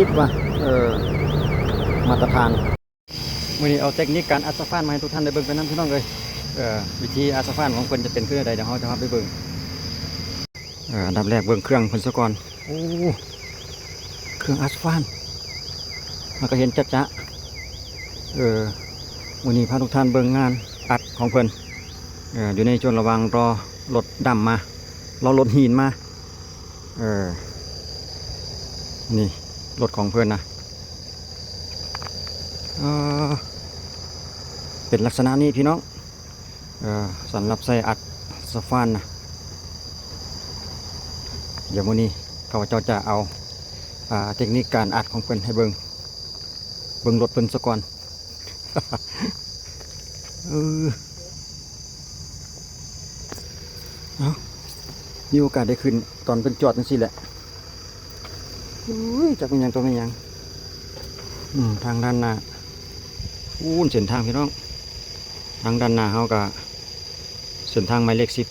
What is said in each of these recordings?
ຄິດວ່າ ເອີ ມາດຕະຖານ. ມື້ນີ້ເອົາເຕັກນິກການອັດສະຟານມາໃຫ້ທຸກທ່ານໄດ້ເບິ່ງໄປນຳ ພີ່ນ້ອງເອີຍ. ເອີ ວິທີອັດສະຟານຂອງເພິ່ນຈະເປັນຄືໃດ ດຽວເຮົາຈະພາໄປເບິ່ງ. ເອີ ອັນດັບແລກເບິ່ງເຄື່ອງເພິ່ນຊະກ່ອນ. ໂອ້ ເຄື່ອງອັດສະຟານ ເຮົາກໍເຫັນຈະໆ. ເອີ ມື້ນີ້ພາທຸກທ່ານເບິ່ງງານອັດຂອງເພິ່ນ ເອີ ຢູ່ໃນຊ່ວງລະຫວ່າງລໍລົດດຳມາ ລໍລົດຫີນມາ. ເອີ ນີ້ລົດຂອງເພິ່ນນະ ເອີ ເປັນລັກສະນະນີ້ ພີ່ນ້ອງ. ເອີ ສຳລັບໃສ່ອັດສະຟານນະ. ດຽວມື້ນີ້ຂ້າພະເຈົ້າຈະເອົາ ອ່າ ເຕັກນິກການອັດຂອງເພິ່ນໃຫ້ເບິ່ງ ເບິ່ງລົດເພິ່ນສະກ່ອນ. ເອີ ເອົາ ມີໂອກາດໄດ້ຂຶ້ນຕອນເພິ່ນຈອດຈັ່ງຊີ້ແຫຼະ. ອຸ້ຍ ຈັກແມ່ນຫຍັງຕົວແມ່ນຫຍັງ. ອືມ ທາງດ້ານໜ້າ ອູ້ນ ເສັ້ນທາງ ພີ່ນ້ອງ. ທາງດ້ານໜ້າເຮົາກະເສັ້ນທາງໝາຍເລກສິບ.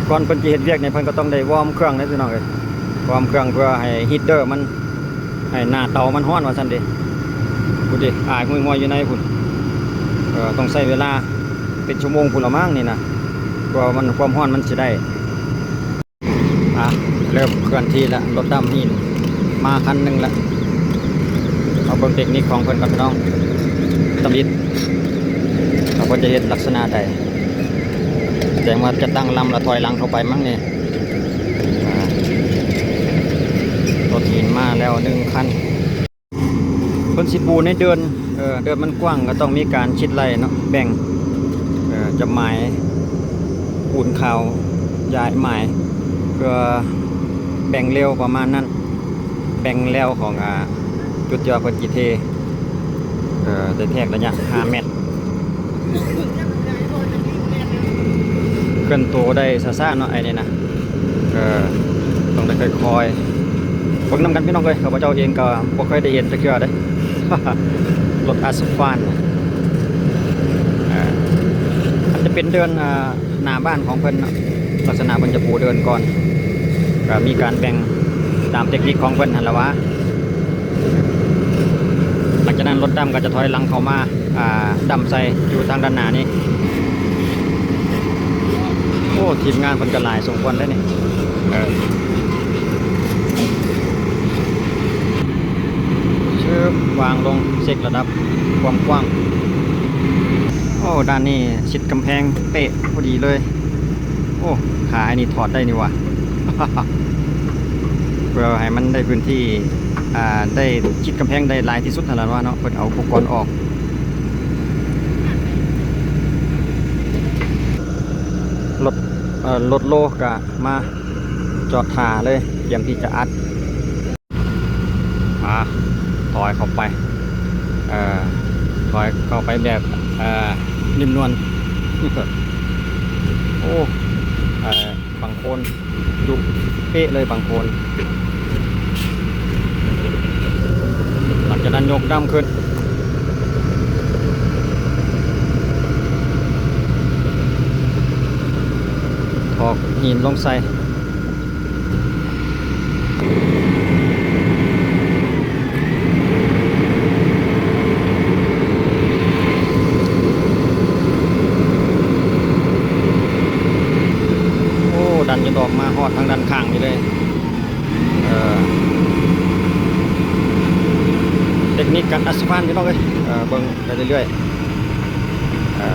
ກ່ອນເພິ່ນຈະເຮັດວຽກນີ້ ເພິ່ນກໍຕ້ອງໄດ້ວອມເຄື່ອງເດ້ ພີ່ນ້ອງເອີຍ. ວອມເຄື່ອງເພື່ອໃຫ້ຮີດເຕີມັນ ໃຫ້ໜ້າເຕົາມັນຮ້ອນວ່າຊັ້ນເດ. ພຸ້ນເດ ອາຍຮວຍໆຢູ່ໃນພຸ້ນ. ເອີ ຕ້ອງໃຊ້ເວລາເປັນຊົ່ວໂມງພຸ້ນລະມັ້ງນີ້ນະ ກວ່າມັນ ຄວາມຮ້ອນມັນຊິໄດ້. ອ່ະ ເລີ່ມເຄື່ອນທີ່ລະ ລົດດຳຫີນມາຄັນໜຶ່ງລະ. ເຮົາເບິ່ງເຕັກນິກຂອງເພິ່ນກ່ອນ ພີ່ນ້ອງ. ຕຳອິດ ເຂົາເພິ່ນຈະເຮັດລັກສະນະໃດ? ແສດງວ່າຈະຕັ້ງລຳລະຖອຍຫຼັງເຂົ້າໄປມັ້ງນີ້. ອ່າ ລົດຫີນມາແລ້ວໜຶ່ງຄັນ. ເພິ່ນຊິປູໃນເດີ່ນ ເອີ ເດີ່ນມັນກວ້າງ ກໍຕ້ອງມີການຊິດໄລ່ເນາະ ແບ່ງ ເອີ ຈຳໝາຍ ປູນຂາວ ຍ້າຍໝາຍ ເພື່ອແບ່ງເລວປະມານນັ້ນ ແບ່ງແລວຂອງ ອ່າ ຈຸດທີ່ວ່າເພິ່ນຊິເທ ເອີ ໄດ້ແທກໄລຍະຫ້າແມັດ. ເຄື່ອນໂຕໄດ້ຊ້າໆເນາະ ໄອ້ນີ້ນະ. ເອີ ຕ້ອງໄດ້ຄ່ອຍໆ ເບິ່ງນຳກັນ ພີ່ນ້ອງເອີຍ. ຂ້າພະເຈົ້າເອງກໍບໍ່ເຄີຍໄດ້ເຫັນຈັກເທື່ອເດ້ ລົດອັດສະຟານ. ເອີ ອາດຈະເປັນເດີ່ນ ອ່າ ໜ້າບ້ານຂອງເພິ່ນເນາະ ລັກສະນະເພິ່ນຈະປູເດີ່ນກ່ອນ ກໍມີການແບ່ງຕາມເຕັກນິກຂອງເພິ່ນຫັ້ນລະວ່າ. ຫຼັງຈາກນັ້ນລົດດຳກໍຈະຖອຍຫຼັງເຂົ້າມາ ອ່າ ດຳໃສ່ຢູ່ທາງດ້ານໜ້ານີ້. ໂອ້ ທີມງານເພິ່ນກໍຫຼາຍສົມຄວນເດ້ນີ້. ເອີ ຊຶບ ວາງລົງ ເຊັກລະດັບຄວາມກວ້າງ. ໂອ້ ດ້ານນີ້ຊິດກຳແພງເປະພໍດີເລີຍ. ໂອ້ ຂາອັນນີ້ຖອດໄດ້ນີ້ຫວ່າ ເພື່ອໃຫ້ມັນໄດ້ພື້ນທີ່ ອ່າ ໄດ້ຊິດກຳແພງໄດ້ຫຼາຍທີ່ສຸດຫັ້ນລະວ່າເນາະ. ເພິ່ນເອົາອຸປະກອນອອກ ລົດ ເອີ ລົດໂລກະມາຈອດຖ້າເລີຍ ຕຽມທີ່ຈະອັດ. ອ່າ ຖອຍເຂົ້າໄປ ເອີ ຖອຍເຂົ້າໄປແບບ ເອີ ນຸ້ມນວນ. ໂອ້ ເອີ ບັງໂຄນ ຈຸເປະເລີຍບັງໂຄນ. ຫຼັງຈາກນັ້ນຍົກດຳຂຶ້ນ ຖອກຫີນລົງໃສ່. ໂອ້ ດັນຈົນອອກມາຮອດທາງດ້ານຂ້າງນີ້ເລີຍ. ເອີ ເຕັກນິກການອັດສະຟານ ພີ່ນ້ອງເອີຍ ເອີ ເບິ່ງໄປເລື້ອຍໆ. ເອີ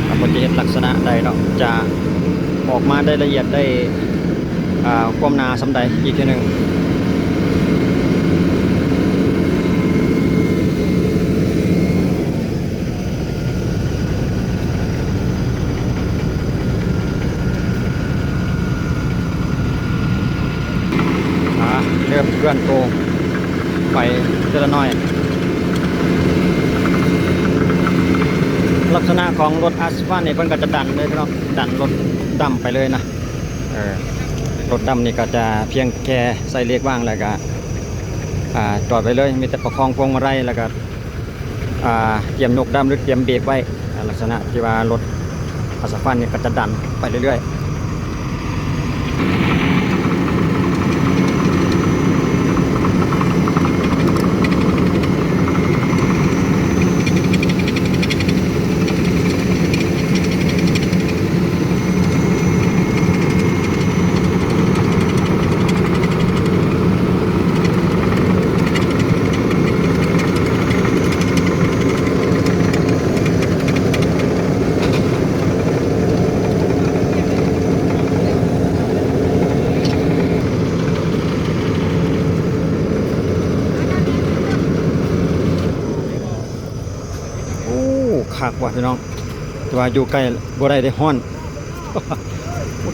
ວ່າເພິ່ນຈະເຮັດລັກສະນະໃດເນາະ ຈະອອກມາໄດ້ລະອຽດ ໄດ້ ອ່າ ຄວາມໜາສ່ຳໃດອີກເທື່ອໜຶ່ງ. ອ່າ ເລີ່ມເຄື່ອນໂຕໄປເທື່ອລະໜ້ອຍ. ລັກສະນະຂອງລົດອັດສະຟານນີ້ ເພິ່ນກໍຈະດັນເລີຍເນາະ ດັນລົດດຳໄປເລີຍນະ. ເອີ ລົດດຳນີ້ກໍຈະພຽງແຄ່ໃສ່ເລກວາງ ແລ້ວກໍ ອ່າ ຈອດໄວ້ເລີຍ ມີແຕ່ປະຄອງພວງມາໄລ ແລ້ວກໍ ອ່າ ກຽມຍົກດຳ ຫຼື ກຽມເບຣກໄວ້. ອ່າ ລັກສະນະທີ່ວ່າລົດອັດສະຟານນີ້ກໍຈະດັນໄປເລື້ອຍໆ. ຄັກວ່ະພີ່ນ້ອງ ແຕ່ວ່າຢູ່ໃກ້ບໍ່ໄດ້ເດ້ ຮ້ອນ. ໂອ້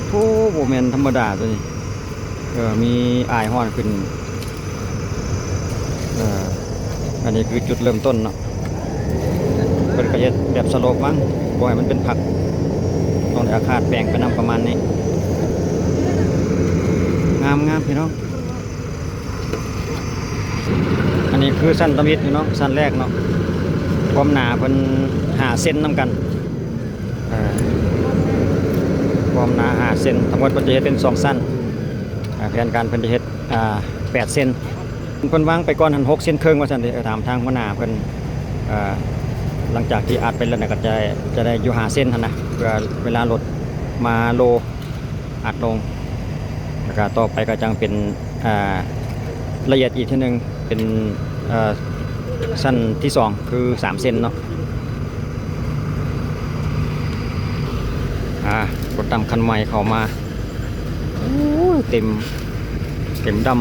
ໂຫ ບໍ່ແມ່ນທຳມະດາໂຕນີ້. ເອີ ມີອາຍຮ້ອນຂຶ້ນ. ເອີ ອັນນີ້ຄືຈຸດເລີ່ມຕົ້ນເນາະ. ເພິ່ນກະເຮັດແບບສະໂລບມັ້ງ ບໍ່ໃຫ້ມັນເປັນພັກ ຕ້ອງໄດ້ອາຄາດແບ່ງໄປນຳປະມານນີ້. ງາມໆ ພີ່ນ້ອງ. ອັນນີ້ຄືຊັ້ນທຳອິດເນາະ ຊັ້ນແລກເນາະ. ຄວາມໜາເພິ່ນຫ້າເຊັນນຳກັນ. ເອີ ຄວາມໜາຫ້າເຊັນ. ທັງໝົດເພິ່ນຈະເຮັດເປັນສອງຊັ້ນ. ອາ ແຜນການເພິ່ນຈະເຮັດ ອາ ແປດເຊັນ. ເພິ່ນວາງໄປກ່ອນຫັ້ນຫົກເຊັນເຄິ່ງວ່າຊັ້ນເດ. ເອີ ຖາມທາງຫົວໜ້າເພິ່ນ ເອີ ຫຼັງຈາກທີ່ອັດໄປແລ້ວນະ ກະຈະ ຈະໄດ້ຢູ່ຫ້າເຊັນຫັ້ນນະ ເພື່ອເວລາລົດມາໂລ ອັດລົງ ແລ້ວກະຕໍ່ໄປກະຈັ່ງເປັນ ອ່າ ລະອຽດອີກເທື່ອໜຶ່ງ ເປັນ ເອີ ຊັ້ນທີສອງ ຄືສາມເຊັນເນາະ. ອາ ລົດດຳຄັນໃໝ່ເຂົ້າມາ. ໂອ້ຍ ເຕັມ ເຕັມດຳ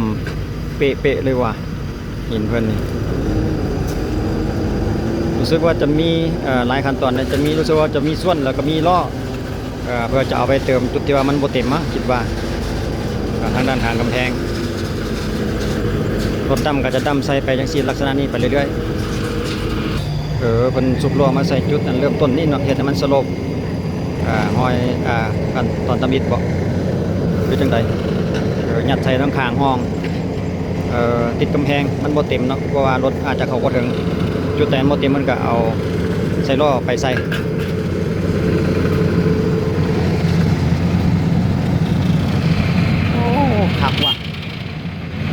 ເປະໆ ເລີຍວ່າ ຫີນເພິ່ນນີ້ ຮູ້ສຶກວ່າຈະມີ ເອີ ຫຼາຍຂັ້ນຕອນເດ ຈະມີ ຮູ້ສຶກວ່າຈະມີສ່ວນ ແລ້ວກະມີລໍ້ ເອີ ເພື່ອຈະເອົາໄປເຕີມຈຸດທີ່ວ່າມັນບໍ່ເຕັມ ຄິດວ່າ ເອີ ທາງດ້ານຂ້າງກຳແພງ. ລົດດຳກະຈະດຳໃສ່ໄປຈັ່ງຊີ້ ລັກສະນະນີ້ໄປເລື້ອຍໆ. ເອີ ເພິ່ນຊຸກລໍ້ມາໃສ່ຈຸດອັນເລີ່ມຕົ້ນນີ້ເນາະ ເຮັດໃຫ້ມັນສະໂລບ ອາ ຮອຍ ອາ ຂັ້ນຕອນທຳອິດບໍ ຫຼືຈັ່ງໃດ? ເອີ ຍັດໃສ່ທາງຂ້າງຮ່ອງ ເອີ ຕິດກຳແພງ ມັນບໍ່ເຕັມເນາະ ເພາະວ່າລົດອາດຈະເຂົ້າບໍ່ເຖິງ. ຈຸດໃດມັນບໍ່ເຕັມ ມັນກະເອົາໃສ່ລໍ້ໄປໃສ່. ໂອ້ ຄັກວ່ະ.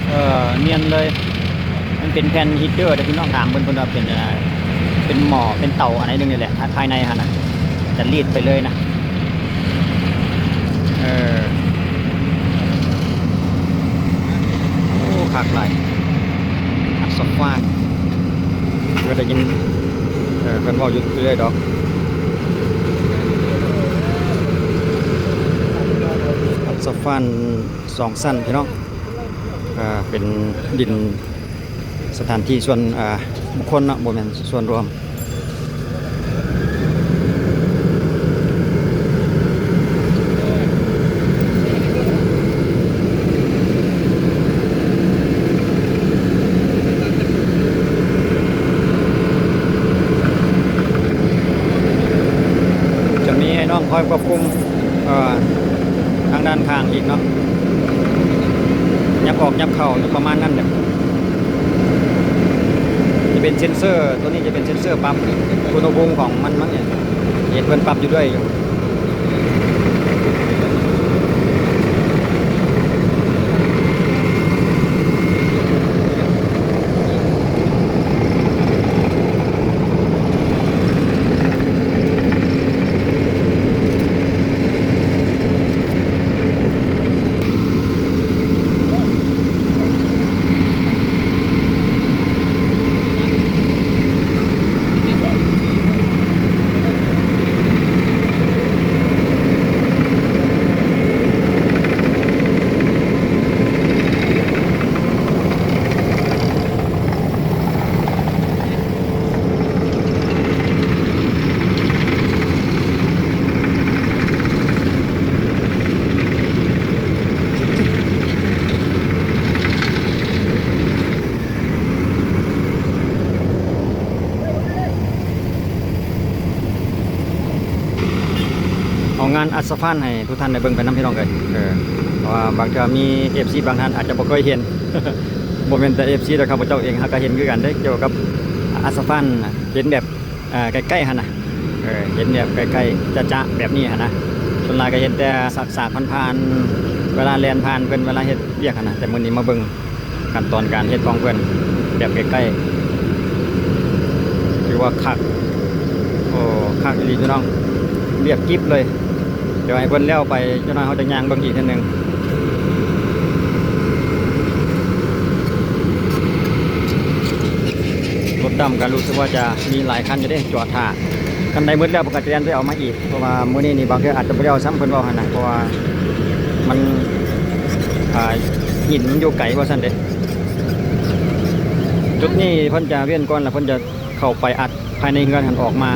ເອີ ນຽນເລີຍ ມັນເປັນແຜ່ນຮີດເຕີເດ້ພີ່ນ້ອງ. ຖາມເພິ່ນ ເພິ່ນວ່າເປັນ ເປັນໝໍ້ ເປັນເຕົາອັນໃດໜຶ່ງນີ້ແຫຼະ ພາຍໃນຫັ້ນນະ ຈະລີດໄປເລີຍນະ. ເອີ ໂອ້ ຄັກຫຼາຍ ອັດສະຟານ ເພິ່ນໄດ້ຍິນ ເອີ ເພິ່ນເວົ້າຢູ່ເລື້ອຍດອກ. ອັດສະຟານ ສອງຊັ້ນພີ່ນ້ອງ ເປັນດິນສະຖານທີ່ສ່ວນ ອາ ບຸກຄົນເນາະ ບໍ່ແມ່ນສ່ວນລວມ. ຈະມີອ້າຍນ້ອງຄອຍຄວບຄຸມ ເອີ ທາງດ້ານຂ້າງອີກເນາະ ຫຍັບອອກຫຍັບເຂົ້າຢູ່ປະມານນັ້ນແຫຼະ. ຈະເປັນເຊັນເຊີ ໂຕນີ້ຈະເປັນເຊັນເຊີປັບອຸນຫະພູມຂອງມັນມັ້ງນີ້ ເຫັນເພິ່ນປັບຢູ່ເລື້ອຍຢູ່. ເອົາງານອັດສະຟານໃຫ້ທຸກທ່ານໄດ້ເບິ່ງໄປນຳ ພີ່ນ້ອງເອີຍ. ເອີ ເພາະວ່າບາງເທື່ອມີເອັຟຊີບາງທ່ານອາດຈະບໍ່ເຄີຍເຫັນ ບໍ່ແມ່ນແຕ່ເອັຟຊີດອກ ຂ້າພະເຈົ້າເອງຫາກະເຫັນຄືກັນເດ້ ກ່ຽວກັບອັດສະຟານ ເຫັນແບບ ເອີ ໃກ້ໆຫັ້ນນະ ເອີ ເຫັນແບບໃກ້ໆຈະໆແບບນີ້ຫັ້ນນະ. ສ່ວນຫຼາຍກະເຫັນແຕ່ສາກໆຜ່ານໆ ເວລາແລ່ນຜ່ານເພິ່ນ ເວລາເຮັດວຽກຫັ້ນນະ ແຕ່ມື້ນີ້ມາເບິ່ງ ຂັ້ນຕອນການເຮັດຂອງເພິ່ນແບບໃກ້ໆ ຖືວ່າຄັກ. ໂອ້ ຄັກອີ່ຫຼີພີ່ນ້ອງ ລຽບກິບເລີຍ. ດຽວໃຫ້ເພິ່ນແລ້ວໄປ ຈັກໜ້ອຍເຮົາຈະຍ່າງເບິ່ງອີກເທື່ອໜຶ່ງ. ລົດດຳກະຮູ້ສຶກວ່າຈະມີຫຼາຍຄັນຢູ່ເດ້ ຈອດຖ້າ ຄັນໃດໝົດແລ້ວເພິ່ນກະຈະແລ່ນໄປເອົາມາອີກ. ເພາະວ່າມື້ນີ້ນີ້ບາງເທື່ອອາດຈະບໍ່ໄດ້ເອົາຊ້ຳ ເພິ່ນເວົ້າຫັ້ນນະ ເພາະວ່າມັນ ອ່າ ຫີນມັນຢູ່ໄກວ່າຊັ້ນເດ້. ຈຸດນີ້ເພິ່ນຈະເວັ້ນກ່ອນ ແລ້ວເພິ່ນຈະເຂົ້າໄປອັດ ພາຍໃນເຮືອນຫັ້ນອອກມາ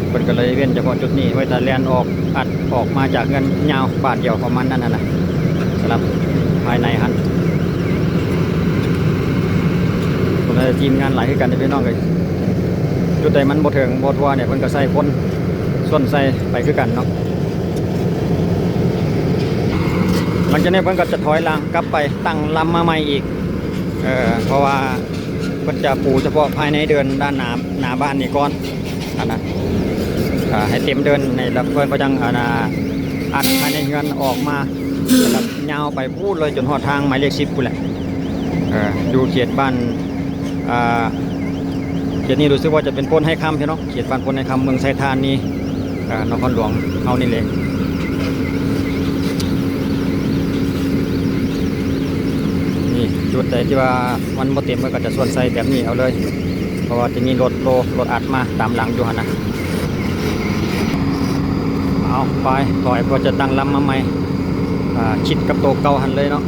ເພິ່ນກໍເລີຍເວັ້ນສະເພາະຈຸດນີ້ໄວ້ ຖ້າແລ່ນອອກ ອັດອອກມາຈາກເຮືອນຍາວບາດດຽວ ປະມານນັ້ນຫັ້ນນະ ສຳລັບພາຍໃນຫັ້ນ. ເພິ່ນກໍໄດ້ທີມງານຫຼາຍຄືກັນເດ້ພີ່ນ້ອງເອີຍ ຈຸດໃດມັນບໍ່ເຖິງບໍ່ທົ່ວນີ້ ເພິ່ນກໍໃສ່ຄົນ ສ່ວນໃສ່ໄປຄືກັນເນາະ. ຫຼັງຈາກນີ້ເພິ່ນກໍຈະຖອຍຫຼັງກັບໄປຕັ້ງລຳມາໃໝ່ອີກ ເອີ ເພາະວ່າເພິ່ນຈະປູສະເພາະພາຍໃນເດີ່ນດ້ານໜ້າ ໜ້າບ້ານນີ້ກ່ອນຫັ້ນນະ ອ່າ ໃຫ້ເຕັມເດີ່ນໃຫ້ ແລ້ວເພິ່ນກໍຈັ່ງ ອັນນ່າ ອັດພາຍໃນເຮືອນອອກມາ ແລ້ວກໍຍາວໄປພຸ້ນເລີຍ ຈົນຮອດທາງໝາຍເລກສິບພຸ້ນແຫຼະ. ເອີ ຢູ່ເຂດບ້ານ ອ່າ ເຂດນີ້ຮູ້ສຶກວ່າຈະເປັນໂພນໄຮຄຳ ພີ່ນ້ອງ ເຂດບ້ານໂພນໄຮຄຳ ເມືອງໄຊທານີ ອ່າ ນະຄອນຫຼວງເຮົານີ້ເອງ. ນີ້ ຈຸດໃດທີ່ວ່າມັນບໍ່ເຕັມ ເພິ່ນກໍຈະສ່ວນໃສ່ແບບນີ້ເອົາເລີຍ ເພາະວ່າຈະມີລົດໂລ ລົດອັດມາຕາມຫຼັງຢູ່ຫັ້ນນະ. ເອົາ ໄປ ຖອຍ ເພື່ອຈະຕັ້ງລຳມາໃໝ່ ອ່າ ຊິດກັບໂຕເກົ່າຫັ້ນເລີຍເນາະ.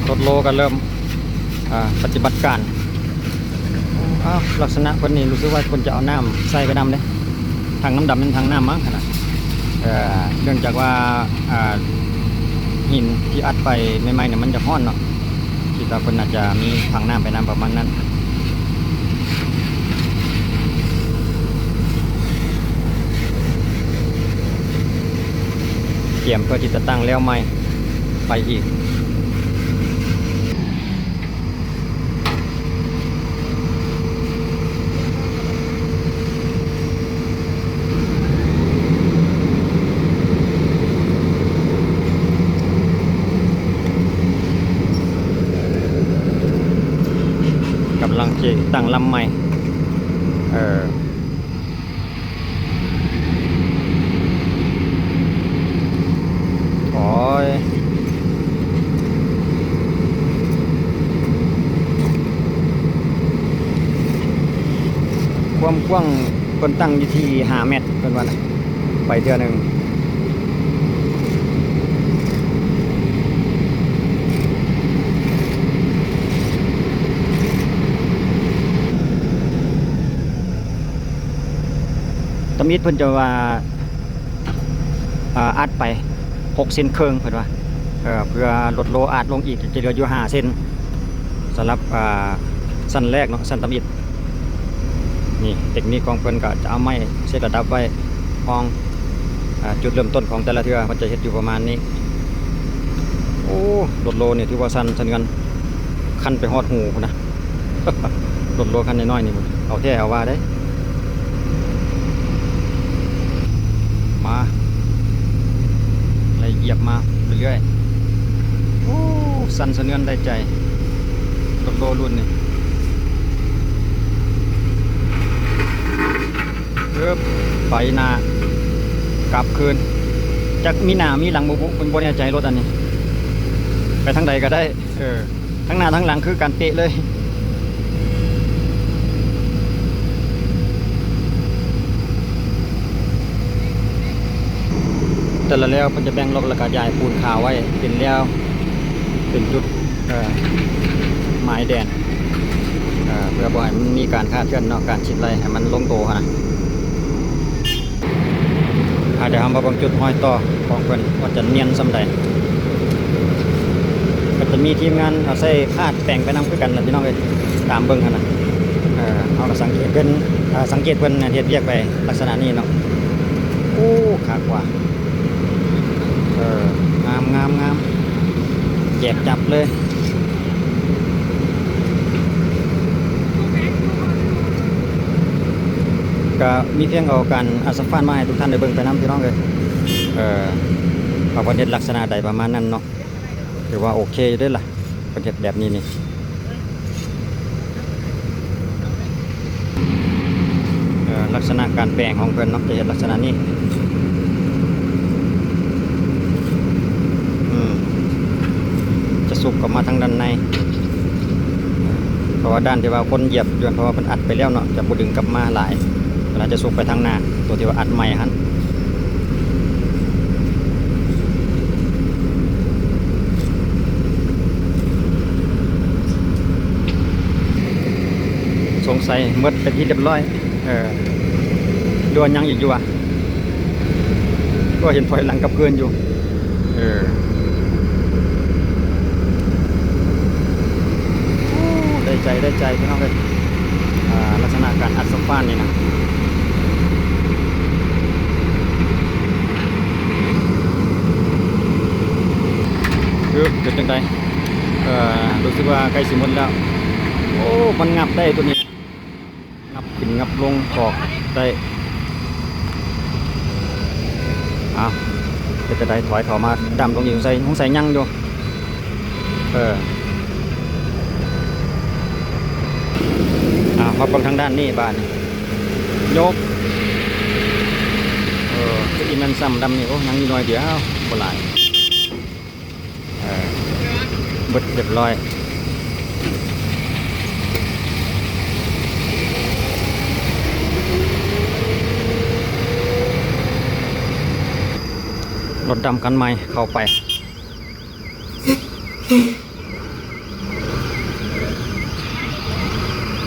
ລົດໂລກໍເລີ່ມ ອ່າ ປະຕິບັດການ. ອ້າວ ລັກສະນະເພິ່ນນີ້ຮູ້ສຶກວ່າເພິ່ນຈະເອົານ້ຳໃສ່ໄປນຳເດ້ ຖັງດຳໆ ແມ່ນຖັງນ້ຳມັ້ງຫັ້ນນະ. ເອີ ເນື່ອງຈາກວ່າ ອ່າ ຫີນທີ່ອັດໄປໃໝ່ໆ ນີ້ມັນຈະຮ້ອນເນາະ ຄິດວ່າເພິ່ນອາດຈະມີຖັງນ້ຳໄປນຳປະມານນັ້ນ. ກຽມເພື່ອທີ່ຈະຕັ້ງແລວໃໝ່ໄປອີກ. ກຳລັງຊິຕັ້ງລຳໃໝ່ ເອີ. ໂອ້ຍ ຄວາມກວ້າງເພິ່ນຕັ້ງຢູ່ທີ່ຫ້າແມັດ ເພິ່ນວ່ານະ ໄປເທື່ອໜຶ່ງ. ຕຳອິດເພິ່ນຈະວ່າ ອ່າ ອັດໄປຫົກເຊັນເຄິ່ງ ເພິ່ນວ່າ ເພື່ອລົດໂລອັດລົງອີກ ຈະເຫຼືອຢູ່ຫ້າເຊັນ ສຳລັບ ອ່າ ຊັ້ນແລກເນາະ ຊັ້ນຕຳອິດ. ນີ້ເຕັກນິກຂອງເພິ່ນກໍຈະເອົາໄມ້ເຊັດລະດັບໄວ້ຮອງ ອ່າ ຈຸດເລີ່ມຕົ້ນຂອງແຕ່ລະເທື່ອ ເພິ່ນຈະເຮັດຢູ່ປະມານນີ້. ໂອ້ ລົດໂລນີ້ຖືວ່າສັ່ນສະເທືອນ ຄັນໄປຮອດຫູພຸ້ນນະ. ລົດໂລຄັນນ້ອຍໆ ນີ້ເອົາແທ້ເອົາວ່າເດ້. ມາ ໄລ່ຢຽບມາເລື້ອຍໆ. ໂອ້ ສັ່ນສະເທືອນໄດ້ໃຈ ລົດໂລລຸ້ນນີ້. ເອີບ ໄປໜ້າ ກັບຄືນ ຈັກມີໜ້າມີຫຼັງບໍ່ບຸ ເພິ່ນບໍ່ແນ່ໃຈລົດອັນນີ້ ໄປທາງໃດກໍໄດ້. ເອີ ທັງໜ້າທັງຫຼັງຄືກັນເປະເລີຍ. ແຕ່ລະແລວເພິ່ນຈະແບ່ງລັອກ ແລ້ວກໍຢາຍປູນຂາວໄວ້ເປັນແລວ ເປັນຈຸດ ເອີ ໝາຍແດນ ເອີ ເພື່ອບໍ່ໃຫ້ມັນມີການຄາດເຄື່ອນເນາະ ການຊິດໄລ່ໃຫ້ມັນລົງໂຕຫັ້ນນະ. ອ່າ ດຽວເຮົາມາເບິ່ງຈຸດຮອຍຕໍ່ຂອງເພິ່ນວ່າຈະນຽນສ່ຳໃດ. ກໍຈະມີທີມງານເອົາໃຊ້ຄາດແປງໄປນຳຄືກັນລະພີ່ນ້ອງເອີຍ ຕາມເບິ່ງຫັ້ນນະ. ເອີ ເຮົາກໍສັງເກດເພິ່ນ ເອີ ສັງເກດເພິ່ນເຮັດວຽກໄປລັກສະນະນີ້ເນາະ. ໂອ້ ຄັກວ່າ ເອີ ງາມໆໆ ແຈບຈັບເລີຍ. ກະມີພຽງເອົາການອາສະຟານມາໃຫ້ທຸກທ່ານໄດ້ເບິ່ງໄປນຳພີ່ນ້ອງເອີຍ. ເອີ ວ່າເພິ່ນເຮັດລັກສະນະໃດປະມານນັ້ນເນາະ ຖືວ່າໂອເຄຢູ່ເດ້ລະ ເພິ່ນເຮັດແບບນີ້ນີ້. ເອີ ລັກສະນະການແປງຂອງເພິ່ນເນາະ ຈະເຮັດລັກສະນະນີ້ ອືມ ຈະຊຸກເຂົ້າມາທາງດ້ານໃນ ເພາະວ່າດ້ານທີ່ວ່າຄົນຢຽບຢູ່ຫັ້ນ ເພາະວ່າເພິ່ນອັດໄປແລ້ວເນາະ ຈະບໍ່ດຶງກັບມາຫຼາຍ ເວລາຈະຊຸກໄປທາງໜ້າ ຕົວທີ່ວ່າອັດໃໝ່ຫັ້ນ. ໃສ່ໝົດເປັນທີ່ຮຽບຮ້ອຍ. ເອີ ຫຼືວ່າຍັງອີກຢູ່ວະ? ກໍເຫັນຖອຍຫຼັງກັບຄືນຢູ່. ເອີ ໂອ້ ໄດ້ໃຈ ໄດ້ໃຈ ພີ່ນ້ອງເອີຍ. ອ່າ ລັກສະນະການອັດສະຟານນີ້ນະ ເອີ ເປັນຈັ່ງໃດ? ເອີ ຮູ້ສຶກວ່າໃກ້ຊິໝົດແລ້ວ. ໂອ້ ມັນຫງັບໄດ້ໂຕນີ້. ຫຍັບຂຶ້ນຫຍັບລົງອອກໄດ້. ເອົາ ເປັນຈັ່ງໃດ? ຖອຍເຂົ້າມາດຳລົງອີກ. ສົງໄສ ສົງໄສຍັງຢູ່. ເອີ ເອົາ ມາເບິ່ງທາງດ້ານນີ້ບາດນີ້. ຍົກ. ເອີ ຄືອີແມ່ນຊ້ຳດຳນີ້. ໂອ້ ຍັງຢູ່ໜ້ອຍດຽວ ບໍ່ຫຼາຍ. ເອີ ເບິດຮຽບຮ້ອຍ. ລົດດຳຄັນໃໝ່ເຂົ້າໄປ.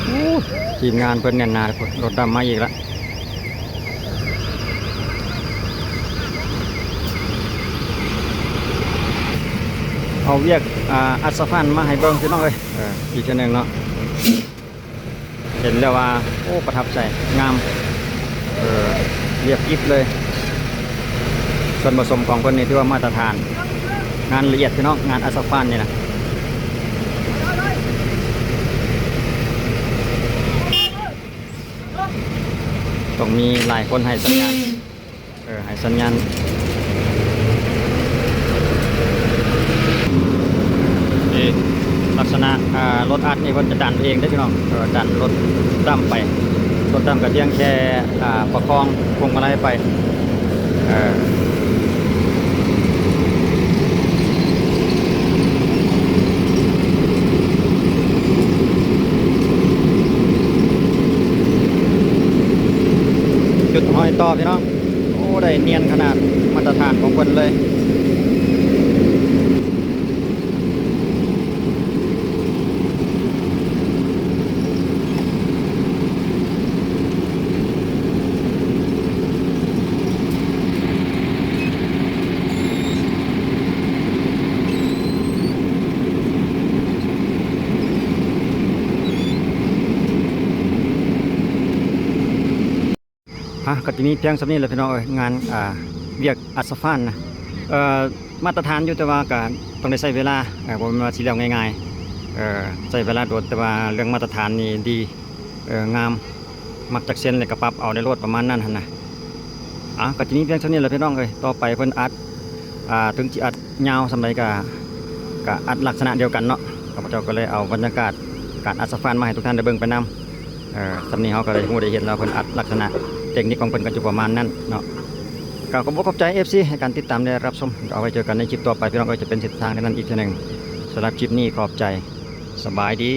ໂອ້ ທີມງານເພິ່ນແໜ້ນໜາພຸ້ນ. ລົດດຳມາອີກລະ. ເອົາວຽກ ອ່າ ອັດສະຟານມາໃຫ້ເບິ່ງ ພີ່ນ້ອງເອີຍ. ເອີ ອີກເທື່ອໜຶ່ງເນາະ ເຫັນແລ້ວວ່າ ໂອ້ ປະທັບໃຈ ງາມ. ເອີ ລຽບກິບເລີຍ. ສ່ວນປະສົມຂອງເພິ່ນນີ້ຖືວ່າມາດຕະຖານ. ງານລະອຽດ ພີ່ນ້ອງ ງານອັດສະຟານນີ້ນະ. ຕ້ອງມີຫຼາຍຄົນໃຫ້ສັນຍານ ເອີ ໃຫ້ສັນຍານ. ນີ້ລັກສະນະ ອ່າ ລົດອັດນີ້ເພິ່ນຈະດັນເອງເດ້ ພີ່ນ້ອງ. ເອີ ດັນລົດດຳໄປ. ລົດດຳກໍພຽງແຄ່ ອ່າ ປະຄອງພວງມາໄລໄປ. ເອີ ຈຸດຮອຍຕໍ່ ພີ່ນ້ອງ. ໂອ້ ໄດ້ນຽນຂະໜາດ ມາດຕະຖານຂອງເພິ່ນເລີຍ. ອ່ະ ກໍຈະມີພຽງສ່ຳນີ້ແຫຼະ ພີ່ນ້ອງເອີຍ. ງານ ອ່າ ວຽກອັດສະຟານນະ ເອີ ມາດຕະຖານຢູ່ ແຕ່ວ່າກໍຕ້ອງໄດ້ໃຊ້ເວລາ. ເອີ ບໍ່ແມ່ນວ່າຊິແລ້ວງ່າຍໆ. ເອີ ໃຊ້ເວລາໂດນ ແຕ່ວ່າເລື່ອງມາດຕະຖານນີ້ດີ. ເອີ ງາມ. ມັກຈັກເຊັນແລ້ວກໍປັບເອົາໄດ້ໂລດ ປະມານນັ້ນຫັ້ນນະ. ອ່າ ກໍຈະມີພຽງສ່ຳນີ້ແຫຼະ ພີ່ນ້ອງເອີຍ. ຕໍ່ໄປເພິ່ນອັດ ອ່າ ເຖິງຊິອັດຍາວສ່ຳໃດກໍ ກໍອັດລັກສະນະດຽວກັນເນາະ. ຂ້າພະເຈົ້າກໍເລີຍເອົາບັນຍາກາດການອັດສະຟານມາໃຫ້ທຸກທ່ານໄດ້ເບິ່ງໄປນຳ. ເອີ ສ່ຳນີ້ເຮົາກໍໄດ້ຮູ້ໄດ້ເຫັນແລ້ວ ເພິ່ນອັດລັກສະນະເຕັກນິກຂອງເພິ່ນກໍຢູ່ປະມານນັ້ນເນາະ. ກໍຂໍຂອບໃຈ ເອັຟຊີ ໃຫ້ການຕິດຕາມ ແລະ ຮັບຊົມ. ເອົາໄວ້ເຈີກັນໃນຄລິບຕໍ່ໄປ ພີ່ນ້ອງເອີຍ, ຈະເປັນເສັ້ນທາງໃດນັ້ນອີກເທື່ອໜຶ່ງ. ສຳລັບຄລິບນີ້ຂອບໃຈ. ສະບາຍດີ.